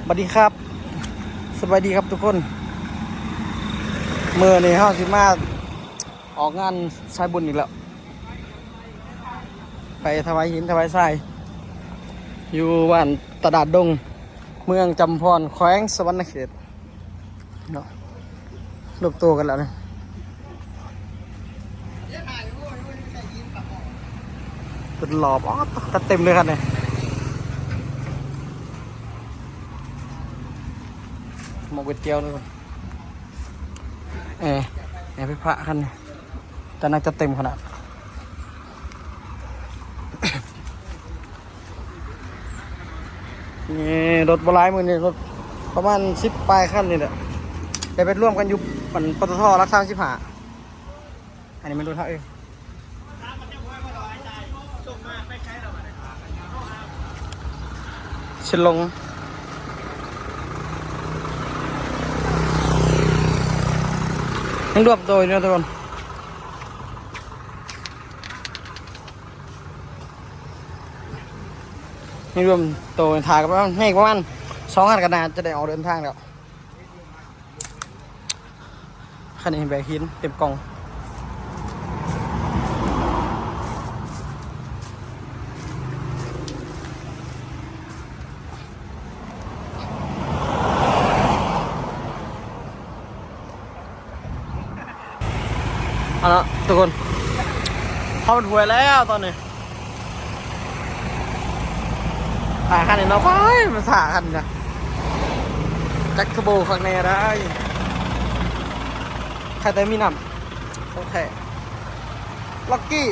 ສະບາຍດີຄັບ ສະບາຍດີຄັບທຸກຄົນ. ມື້ນີ້ເຮົາຊິມາອອກງານສາຍບຸນອີກແລ້ວ ໄປຖວາຍຫີນຖວາຍຊາຍ ຢູ່ບ້ານຕະຫຼາດດົງ ເມືອງຈຳພອນ ແຂວງສະຫວັນນະເຂດເນາະ. ລວມໂຕກັນແລ້ວນີ້ ເປັນລອບ ອໍ ຈັດເຕັມເລີຍຄັນນີ້. ໝໍ້ກ໋ວຍຕຽວເລີຍ ແອ ແອໄຟຟ້າຄັນນີ້ ຈັດໜັກຈັດເຕັມຂະໜາດ. ນີ້ລົດບໍ່ຫຼາຍມື້ນີ້ ລົດປະມານສິບປາຍຄັນນີ້ແຫຼະ ໄດ້ໄປລວມກັນຢູ່ ອັນ ປຕທ ຫຼັກສາມສິບຫ້າ. ອັນນີ້ແມ່ນລົດເຮົາເອງ ເຊນລົງ ຍັງລວມໂຕຢູ່ເນາະທຸກຄົນ ຍັງລວມໂຕ ຖ້າກັນປະມານ ໃຫ້ອີກປະມານສອງຄັນ ກໍໜ້າຈະໄດ້ອອກເດີນທາງແລ້ວ. ຄັນນີ້ແບກຫີນເຕັມກ່ອງ. ເອົາລະທຸກຄົນ ເຮົາຮອດຫ້ວຍແລ້ວຕອນນີ້. ອ່າ ຄັນນີ້ເນາະ ໄປ ມັນຊ້າຄັນນີ້ນະ ຈັກເທີໂບຄັກແນ່ໄດ໋ ໃຜແຕ່ມີນ້ຳ ຂອງແທ້ ລັອກກີ້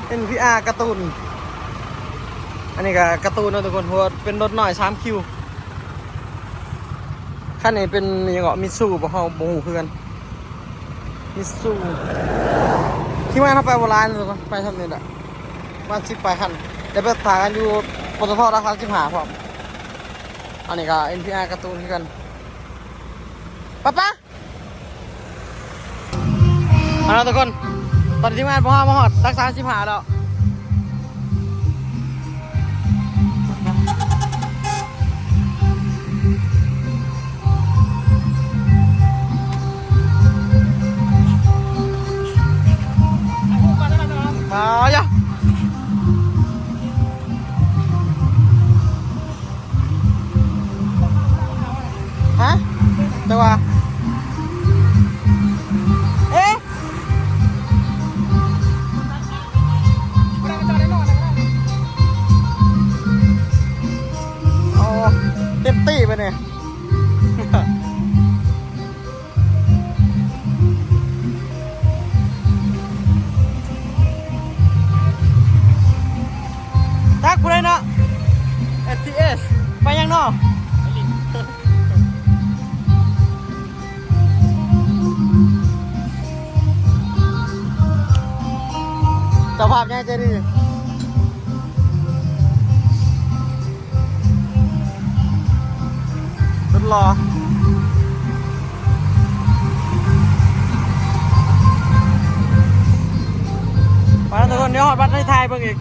ເອັນພີອາ ກາຕູນ. ອັນນີ້ກໍກາຕູນເນາະທຸກຄົນ ເພາະວ່າເປັນລົດນ້ອຍສາມຄິວ. ຄັນນີ້ເປັນຫຍັງເກາະ ມິດຊູ ບໍ່ ເຮົາບໍ່ຮູ້ຄືກັນ ມິດຊູ. ທີມງານເຮົາໄປບໍ່ຫຼາຍເນາະ ໄປສ່ຳນີ້ແຫຼະ ປະມານສິບປາຍຄັນ ໄດ້ໄປຖ້າກັນຢູ່ ປຕທ ຫຼັກສາມສິບຫ້າ ພ້ອມ. ອັນນີ້ກໍ ເອັນພີອາ ກາຕູນຄືກັນ ປະປະ. ເອົາລະທຸກຄົນ ຕອນນີ້ທີມງານພວກເຮົາມາຮອດຫຼັກສາມສິບຫ້າແລ້ວ. ມາຢະ ຮະ ແຕ່ວ່າ ເອະ ໂອ້ ເຕັມທີ່ບາດນີ້. ຈັກຜູ້ໃດເນາະ ເອັມທີເອສ ໄປຫຍັງເນາະ ເຈົ້າພາບໃຫຍ່ໃຈດີ. ສຸດຫຼໍ່ ໄປແລ້ວທຸກຄົນ ດຽວຮອດວັດໃຫ້ຖ່າຍເບິ່ງອີກ.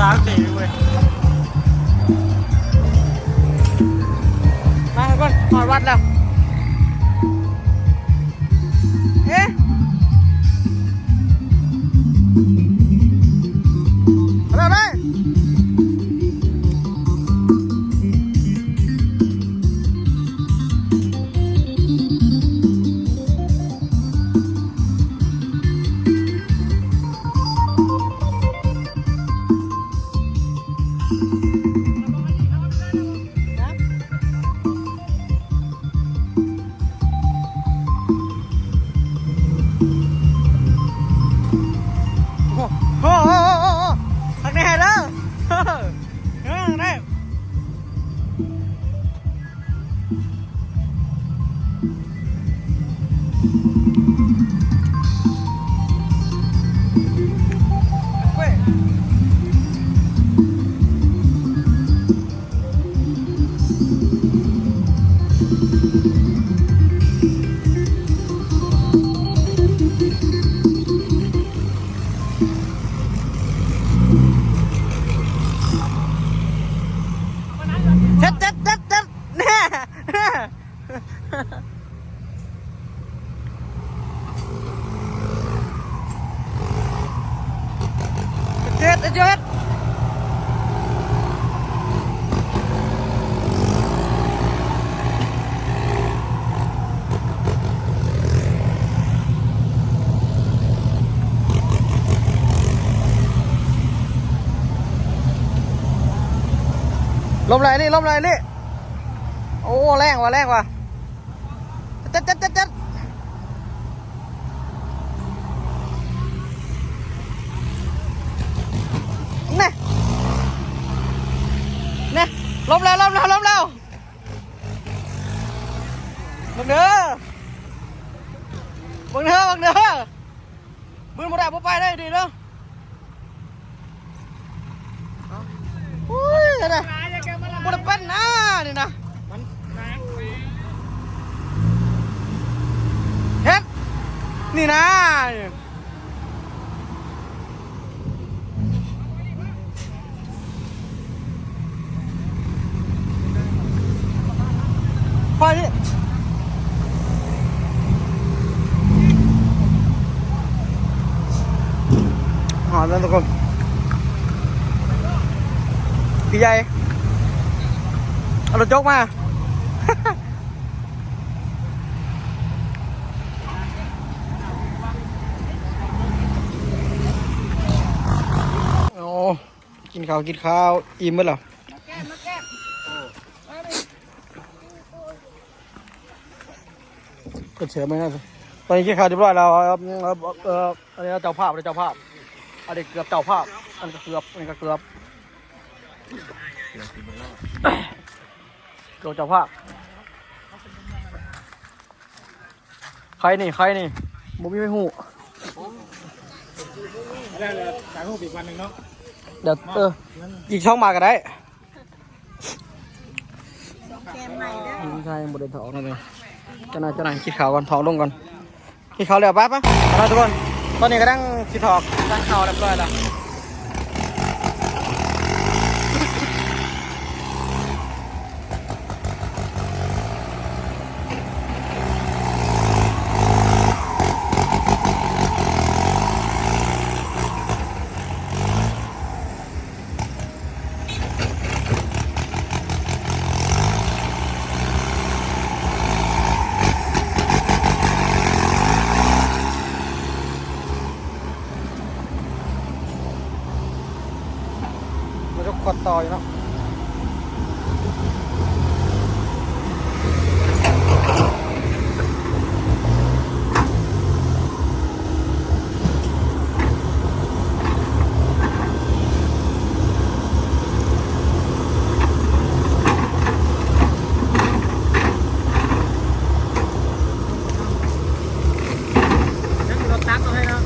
ສາມສີ່ເວີຍ ມາທຸກຄົນ ຮອດວັດແລ້ວ ເອະ ເອົາເລີຍ ໂອ້ໂຫ ຄັກແນ່ເດີ ເອີ ໄດ້ ເດັດ ເດັດ ເດັດ ເດັດ ແນ່ ເຮັດ ເຮັດ ເຮັດ ເຮັດ ລົມແລ້ວນີ້ ລົມແລ້ວນີ້ ໂອ້ ແຮງວ່ະ ແຮງວ່ະ ຈັດ ຈັດ ຈັດ ຈັດ ແນ່ ແນ່ ລົມແລ້ວ ລົມແລ້ວ ລົມແລ້ວ ເບິ່ງເດີ ເບິ່ງເດີ ເບິ່ງເດີ ບືນບໍ່ໄດ້ ບໍ່ໄປໄດ້ດີເດີ. ໂອ້ຍ ເຮັດໄດ້ ບໍ່ໄດ້ເປັນນະນີ້ນະ ມັນໜັກ ເຮັດນີ້ນະ ໄປນີ້ ຮອດແລ້ວທຸກຄົນ ພີ່ໃຫຍ່ ເອົາລົດຈົກມາ ໂອ້ ກິນເຂົ້າ ກິນເຂົ້າ ອີ່ມໝົດແລ້ວ ມາແກ້ມ ມາແກ້ມ ເພິ່ນເສີມໄວ້ນະ ຕອນນີ້ກິນເຂົ້າຮຽບຮ້ອຍແລ້ວ ເອີ ເອີ ອັນນີ້ເຈົ້າພາບ ອັນນີ້ເຈົ້າພາບ ອັນນີ້ເກືອບເຈົ້າພາບ ອັນນີ້ກໍເກືອບ ອັນນີ້ກໍເກືອບ ເກືອບເຈົ້າພາບ ໃຄນີ້ ໃຄນີ້ ບໍ່ມີໃຜຮູ້ ແລ້ວ ແລ້ວຖ່າຍຮູບອີກວັນໜຶ່ງເນາະ ດຽວ ເອີ ອີກສອງບາດກໍໄດ້ ແກມໃໝ່ເດີ ໃຊ່ ບໍ່ໄດ້ຖອກນະ ເຈົ້ານາຍ ເຈົ້ານາຍ ກິນເຂົ້າກ່ອນ ຖອກລົງກ່ອນ ກິນເຂົ້າແລ້ວ ໄປ ໄປ ໄປ ທຸກຄົນ ຕອນນີ້ກຳລັງຊິຖອກ ສັ່ງເຂົ້າຮຽບຮ້ອຍແລ້ວ. ມັນກໍຂວດຕໍ່ຢູ່ເນາະ ຍັງມີລົດຕັກເອົາໃຫ້ເນາະ.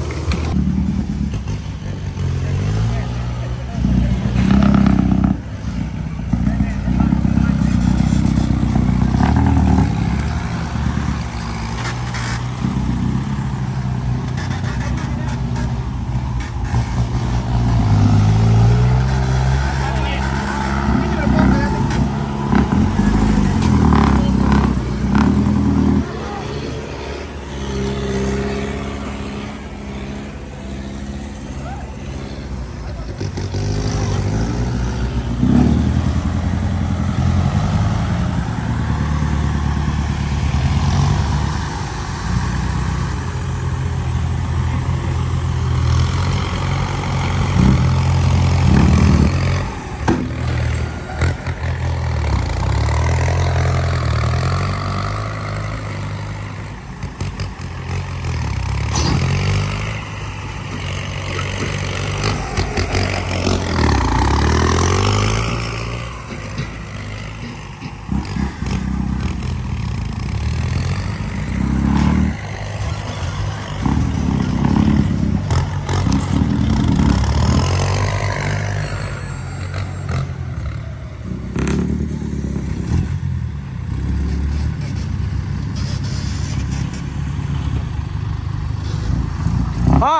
พอ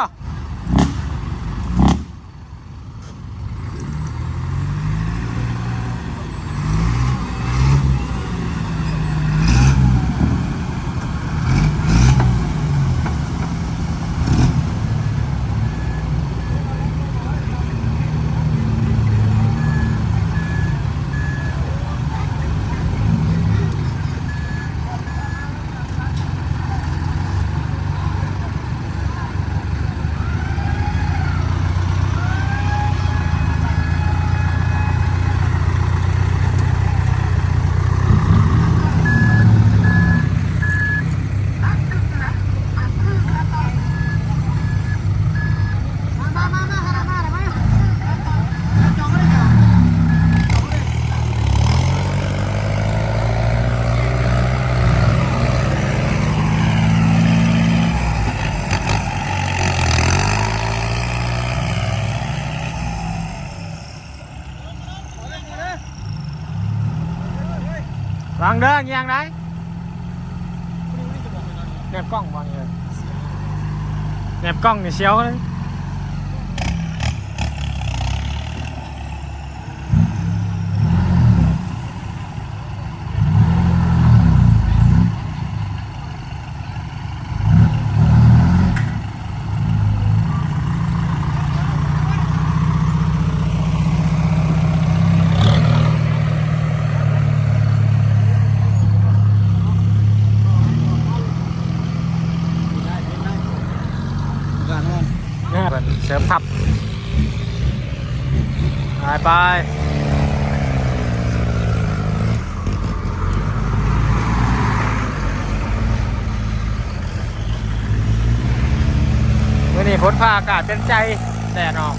ລະວັງເດີ ຍ່າງໄດ້ ແນບກ້ອງບໍ່ນີ້ ແນບກ້ອງນີ້ສຽວເລີຍ. ເສີມທັບ ໄປ ໄປ. ມື້ນີ້ຝົນຟ້າອາກາດເປັນໃຈ ແດດອອກ.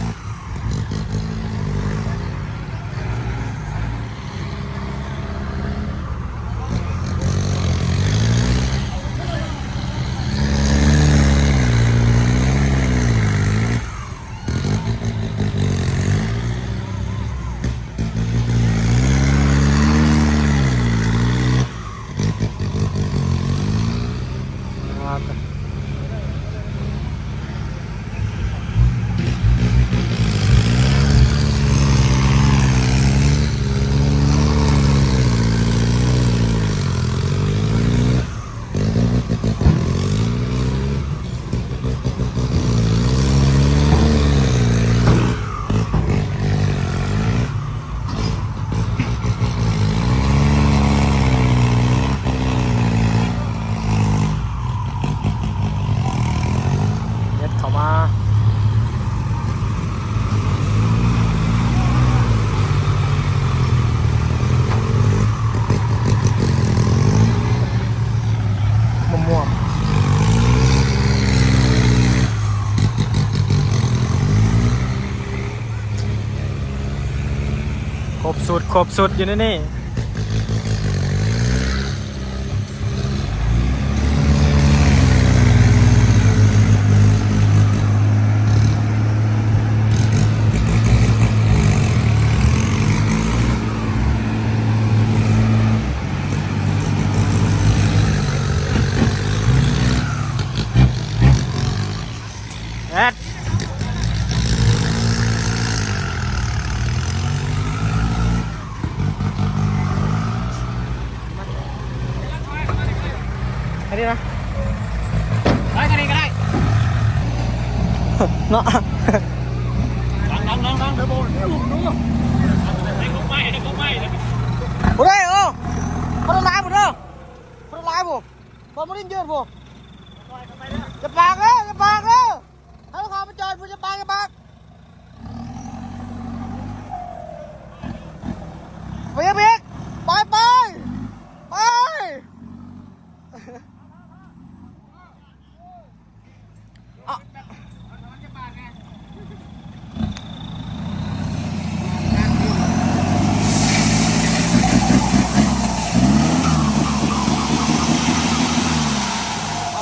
ເຮັດເຂົ້າມາ ມ່ວນໆ. ຄົບຊຸດ ຄົບຊຸດຢູ່ໃນນີ້. ແອັດ ອັນນີ້ນະ ໄປທາງນີ້ກໍໄດ້ ເນາະ ຫຼັງໆໆ ບໍ່ໄດ້ ໂອ້ ຄົນຫຼາຍພຸ້ນເດີ ຄົນຫຼາຍພຸ້ນ ບໍ່ມາຫຼິ້ນຢືນພຸ້ນ ຢ່າປາກເດີ ຢ່າປາກເດີ ໃຫ້ລູກຄ້າມາຈອດພຸ້ນ ຢ່າປາກ ຢ່າປາກ ໄປອີກ ໄປ ໄປ ໄປ.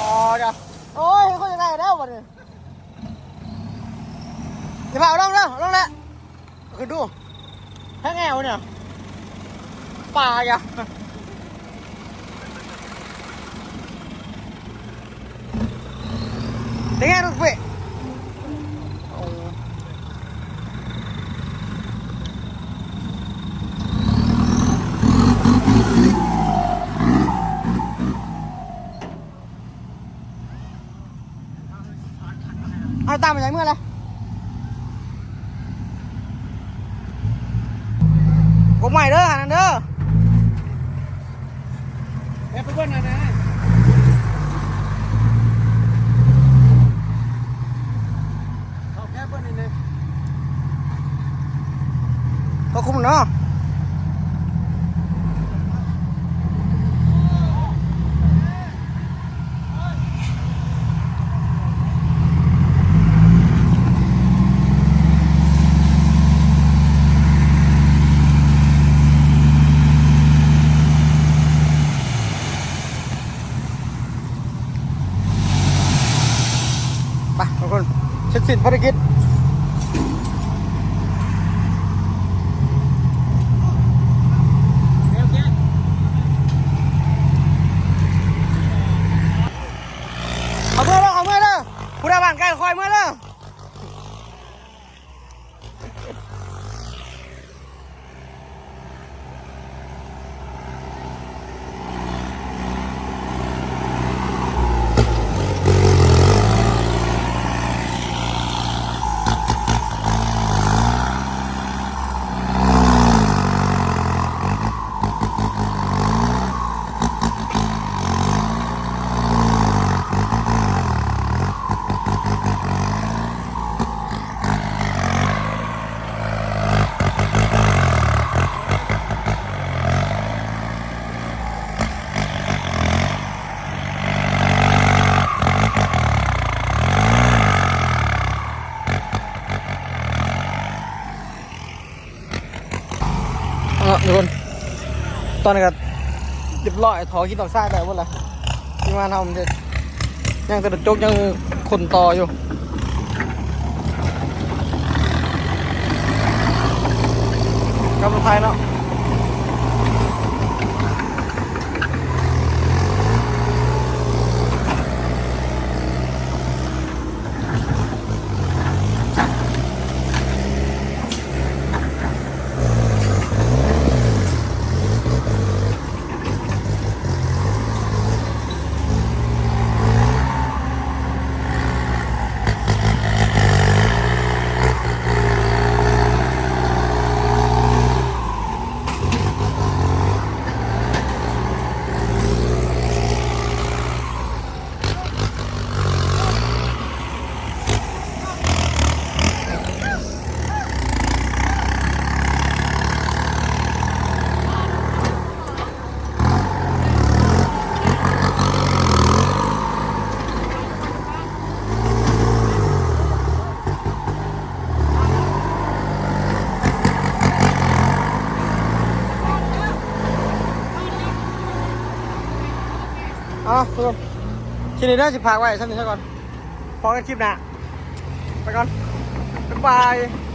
ອໍ ດຽວ ໂອ້ຍ ເຫັນຄົນຢາກໄດ້ແລ້ວບັດນີ້ ຢ່າພາເອົາລົງເດີ ເອົາລົງແຫຼະ. ຂຶ້ນດູ ແພງແອວນີ້ ປາຢາ ເປັນໄງລູກເປ້? ໂອ້ ເອົາຕາມມາໃສ່ເມືອແຫຼະ ກົກໄມ້ເດີ ຫັ້ນເດີ ແຄບໄປເບິ່ງນັ້ນນະ ເຂົ້າແຄບເບິ່ງນີ້ນະ ກໍຄຸ້ມເນາະ. ໄປທຸກຄົນ ເສັດສິ້ນພາລະກິດ ເອົາເມືອເດີ ເອົາເມືອເດີ ຜູ້ໃດບ້ານໃກ້ຄ່ອຍເມືອເດີ. ເນາະທຸກຄົນ ຕອນນີ້ກໍຮຽບຮ້ອຍ ທໍ່ຫີນຕໍ່ຊາຍໄດ້ເບິດລະ ທີມງານເຮົາມັນ ຍັງແຕ່ລົດຈົກ ຍັງຂົນຕໍ່ຢູ່ ກັບລົດໄຖເນາະ. ເອົາ ທຸກຄົນ ຄລິບນີ້ເດີ ຊິພາກໄວ້ຊ່ຳນີ້ຊະກ່ອນ ພໍ້ກັນຄລິບໜ້າ ໄປກ່ອນ ບາຍບາຍ.